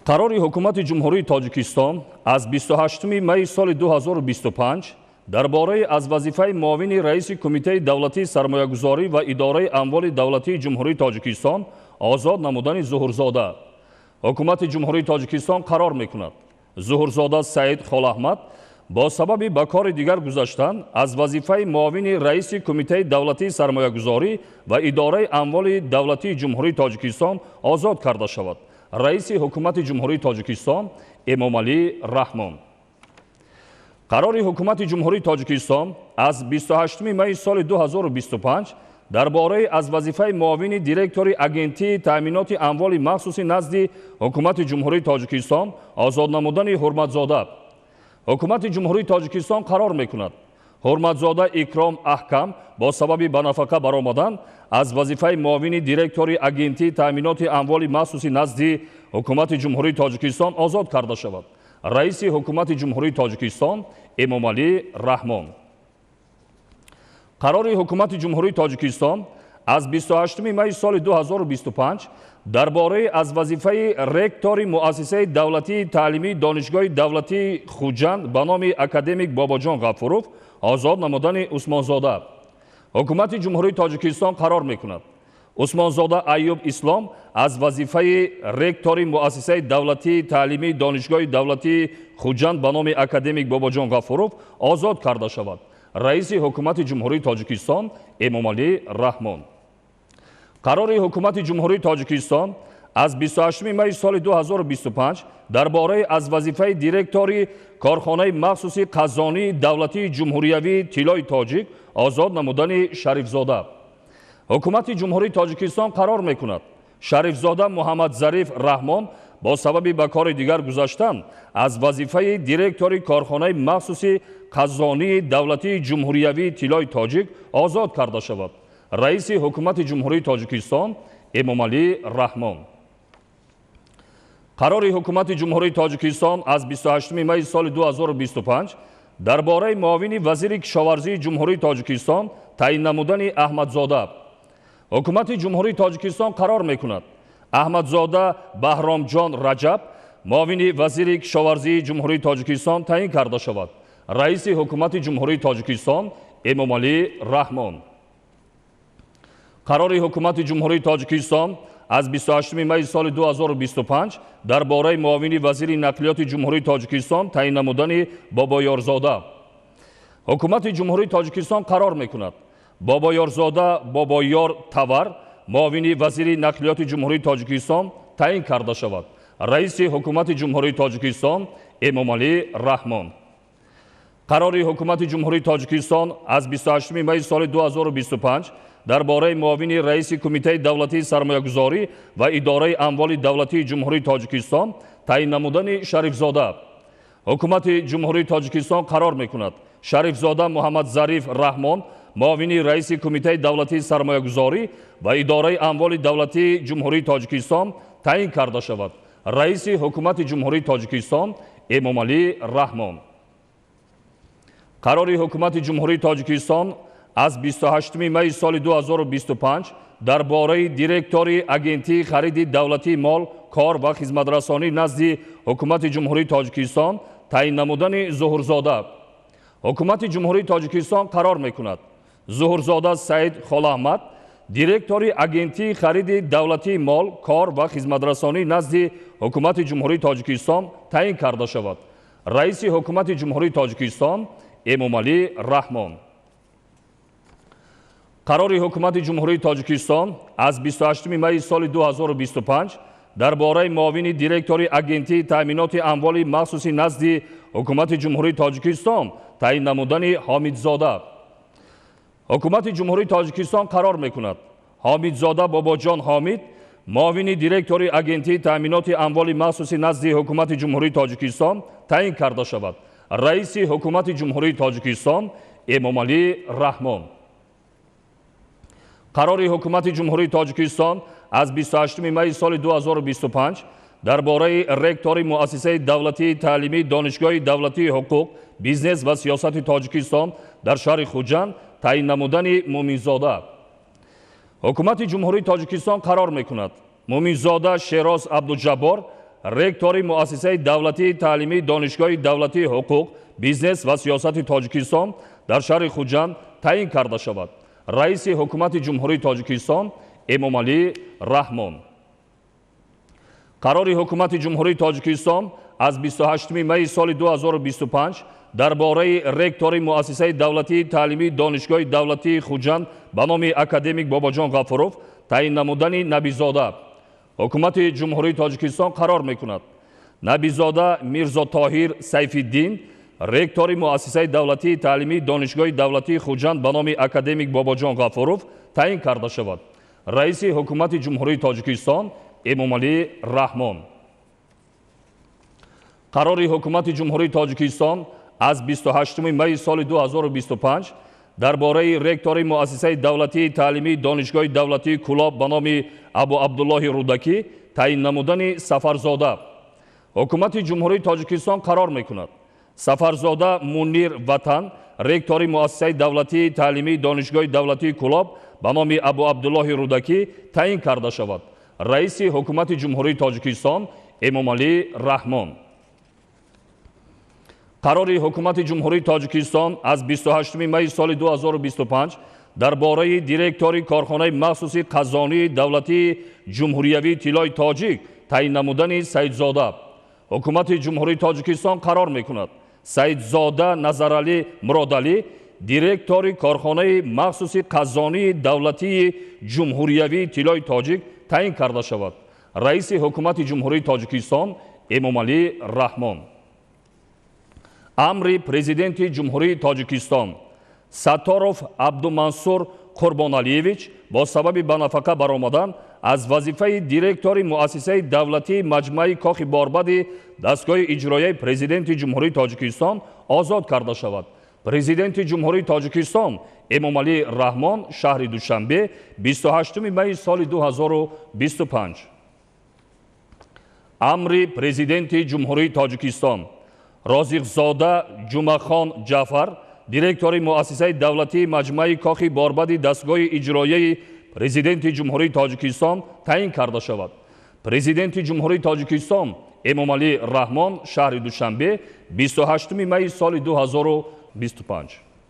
Қарори Ҳукумати Ҷумҳурии Тоҷикистон аз 28 майи соли 2025 дар бораи аз вазифаи муовини раиси Кумитаи давлатии сармоягузорӣ ва идораи амволи давлатии Ҷумҳурии Тоҷикистон озод намудани Зуҳурзода. Ҳукумати Ҷумҳурии Тоҷикистон қарор мекунад: Зуҳурзода Саид Холаҳмад бо сабаби ба кори дигар гузаштан аз вазифаи муовини раиси Кумитаи давлатии сармоягузорӣ ва идораи амволи давлатии Ҷумҳурии Тоҷикистон озод карда шавад. Раиси Ҳукумати Ҷумҳурии Тоҷикистон Эмомалӣ Раҳмон. Қарори Ҳукумати Ҷумҳурии Тоҷикистон аз 28 майи соли 2025 дар бораи аз вазифаи муовини директори Агентии таъминоти амволи махсуси назди Ҳукумати Ҷумҳурии Тоҷикистон озод намудани Ҳурматзода. Ҳукумати Ҷумҳурии Тоҷикистон қарор мекунад: Ҳурматзода Икром Аҳкам бо сабаби ба нафақа баромадан аз вазифаи муовини директори Агентии таъминоти амволи махсуси назди Ҳукумати Ҷумҳурии Тоҷикистон озод карда шавад. Раиси Ҳукумати Ҷумҳурии Тоҷикистон Эмомалӣ Раҳмон. Қарори Ҳукумати Ҷумҳурии Тоҷикистон аз 28 майи соли 2025 дар бораи аз вазифаи ректори Муассисаи давлатии таълимии Донишгоҳи давлатии Хуҷанд ба номи академик Бобоҷон Ғафуров озод намудани Усмонзода. Ҳукумати Ҷумҳурии Тоҷикистон қарор мекунад: Усмонзода Аюб Ислом аз вазифаи ректори Муассисаи давлатии таълимии Донишгоҳи давлатии Хуҷанд ба номи академик Бобоҷон Ғафуров озод карда шавад. Раиси Ҳукумати Ҷумҳурии Тоҷикистон Эмомалӣ Раҳмон. Қарори Ҳукумати Ҷумҳурии Тоҷикистон аз 28 майи соли 2025 дар бораи аз вазифаи директори корхонаи махсуси қазонии давлатии ҷумҳуриявии «Тиллои тоҷик» озод намудани Шарифзода. Ҳукумати Ҷумҳурии Тоҷикистон қарор мекунад: Шарифзода Муҳаммадзариф Раҳмон бо сабаби ба кори дигар гузаштан аз вазифаи директори корхонаи махсуси қазонии давлатии ҷумҳуриявии «Тиллои тоҷик» озод карда шавад. Раиси Ҳукумати Ҷумҳурии Тоҷикистон Эмомалӣ Раҳмон. Қарори Ҳукумати Ҷумҳурии Тоҷикистон аз 28 майи соли 2025 дар бораи муовини вазири кишоварзии Ҷумҳурии Тоҷикистон таъин намудани Аҳмадзода. Ҳукумати Ҷумҳурии Тоҷикистон қарор мекунад: Аҳмадзода Баҳромҷон Раҷаб муовини вазири кишоварзии Ҷумҳурии Тоҷикистон таъин карда шавад. Раиси Ҳукумати Ҷумҳурии Тоҷикистон Эмомалӣ Раҳмон. Қарори Ҳукумати Ҷумҳурии Тоҷикистон аз 28 майи соли 2025 дар бораи муовини вазири нақлиёти Ҷумҳурии Тоҷикистон таъин намудани Бобоёрзода. Ҳукумати Ҷумҳурии Тоҷикистон қарор мекунад: Бобоёрзода Бобоёр Тавар муовини вазири нақлиёти Ҷумҳурии Тоҷикистон таъин карда шавад. Раиси Ҳукумати Ҷумҳурии Тоҷикистон Эмомалӣ Раҳмон. Қарори Ҳукумати Ҷумҳурии Тоҷикистон аз 28 майи соли 2025 дар бораи муовини раиси Кумитаи давлатии сармоягузорӣ ва идораи амволи давлатии Ҷумҳурии Тоҷикистон таъин намудани Шарифзода. Ҳукумати Ҷумҳурии Тоҷикистон қарор мекунад: Шарифзода Муҳаммадзариф Раҳмон муовини раиси Кумитаи давлатии сармоягузорӣ ва идораи амволи давлатии Ҷумҳурии Тоҷикистон таъин карда шавад. Раиси Ҳукумати Ҷумҳурии Тоҷикистон Эмомалӣ Раҳмон. Қарори Ҳукумати Ҷумҳурии Тоҷикистон аз 28 майи соли 2025 дар бораи директори Агентии хариди давлатии мол, кор ва хизматрасонӣ назди Ҳукумати Ҷумҳурии Тоҷикистон таъин намудани Зуҳурзода. Ҳукумати Ҷумҳурии Тоҷикистон қарор мекунад: Зуҳурзода Саид Холаҳмад директори Агентии хариди давлатии мол, кор ва хизматрасонӣ назди Ҳукумати Ҷумҳурии Тоҷикистон таъин карда шавад. Раиси Ҳукумати Ҷумҳурии Тоҷикистон Эмомалӣ Раҳмон. Қарори Ҳукумати Ҷумҳурии Тоҷикистон аз 28 майи соли 2025 дар бораи муовини директори Агентии таъминоти амволи махсуси назди Ҳукумати Ҷумҳурии Тоҷикистон таъин намудани Ҳомидзода. Ҳукумати Ҷумҳурии Тоҷикистон қарор мекунад: Ҳомидзода Бобоҷон Ҳомид муовини директори Агентии таъминоти амволи махсуси назди Ҳукумати Ҷумҳурии Тоҷикистон таъин карда шавад. Раиси Ҳукумати Ҷумҳурии Тоҷикистон Эмомалӣ Раҳмон. Қарори Ҳукумати Ҷумҳурии Тоҷикистон аз 28 майи соли 2025 дар бораи ректори Муассисаи давлатии таълимии Донишгоҳи давлатии ҳуқуқ, бизнес ва сиёсати Тоҷикистон дар шаҳри Хуҷанд таъин намудани Муъминзода. Ҳукумати Ҷумҳурии Тоҷикистон қарор мекунад: Муъминзода Шероз Абдуҷаббор Ректори Муассисаи давлатии таълимии Донишгоҳи давлатии ҳуқуқ, бизнес ва сиёсати Тоҷикистон дар шаҳри Хуҷанд таъин карда шавад. Раиси Ҳукумати Ҷумҳурии Тоҷикистон Эмомалӣ Раҳмон. Қарори Ҳукумати Ҷумҳурии Тоҷикистон аз 28 майи соли 2025 дар бораи ректори Муассисаи давлатии таълимии Донишгоҳи давлатии Хуҷанд ба номи академик Бобоҷон Ғафуров таъин намудани Набизода. Ҳукумати Ҷумҳурии Тоҷикистон қарор мекунад: Набизода Мирзотоҳир Сайфиддин ректори Муассисаи давлатии таълимии Донишгоҳи давлатии Хуҷанд ба номи академик Бобоҷон Ғафуров таъин карда шавад. Раиси Ҳукумати Ҷумҳурии Тоҷикистон Эмомалӣ Раҳмон. Қарори Ҳукумати Ҷумҳурии Тоҷикистон аз 28 майи соли 2025 дар бораи ректори Муассисаи давлатии таълимии Донишгоҳи давлатии Кӯлоб ба номи Абу Абдуллоҳи Рӯдакӣ таъин намудани Сафарзода. Ҳукумати Ҷумҳурии Тоҷикистон қарор мекунад: Сафарзода Мунир Ватан ректори Муассисаи давлатии таълимии Донишгоҳи давлатии Кӯлоб ба номи Абу Абдуллоҳи Рӯдакӣ таъин карда шавад. Раиси Ҳукумати Ҷумҳурии Тоҷикистон Эмомалӣ Раҳмон. Қарори Ҳукумати Ҷумҳурии Тоҷикистон аз 28 майи соли 2025 дар бораи директори корхонаи махсуси қазонии давлатии ҷумҳуриявии тиллои тоҷик таъин намудани Саидзода. Ҳукумати Ҷумҳурии Тоҷикистон қарор мекунад: Саидзода Назаралӣ Муродалӣ директори корхонаи махсуси қазонии давлатии ҷумҳуриявии тиллои тоҷик таъин карда шавад. Раиси Ҳукумати Ҷумҳурии Тоҷикистон Эмомалӣ Раҳмон. Амри Президенти Ҷумҳурии Тоҷикистон: Сатторов Абдумансур Қурбоналиевич бо сабаби ба нафақа баромадан аз вазифаи директори Муассисаи давлатии маҷмӯаи Кохи Борбади дастгоҳи иҷроияи Президенти Ҷумҳурии Тоҷикистон озод карда шавад. Президенти Ҷумҳурии Тоҷикистон Эмомалӣ Раҳмон, шаҳри Душанбе, 28 майи соли 2025. Амри Президенти Ҷумҳурии Тоҷикистон: Розиқзода Ҷумахон Ҷафар директори Муассисаи давлатии маҷмӯаи Кохи Борбади дастгоҳи иҷроияи Президенти Ҷумҳурии Тоҷикистон таъин карда шавад. Президенти Ҷумҳурии Тоҷикистон Эмомалӣ Раҳмон, шаҳри Душанбе, 28 майи соли 2025.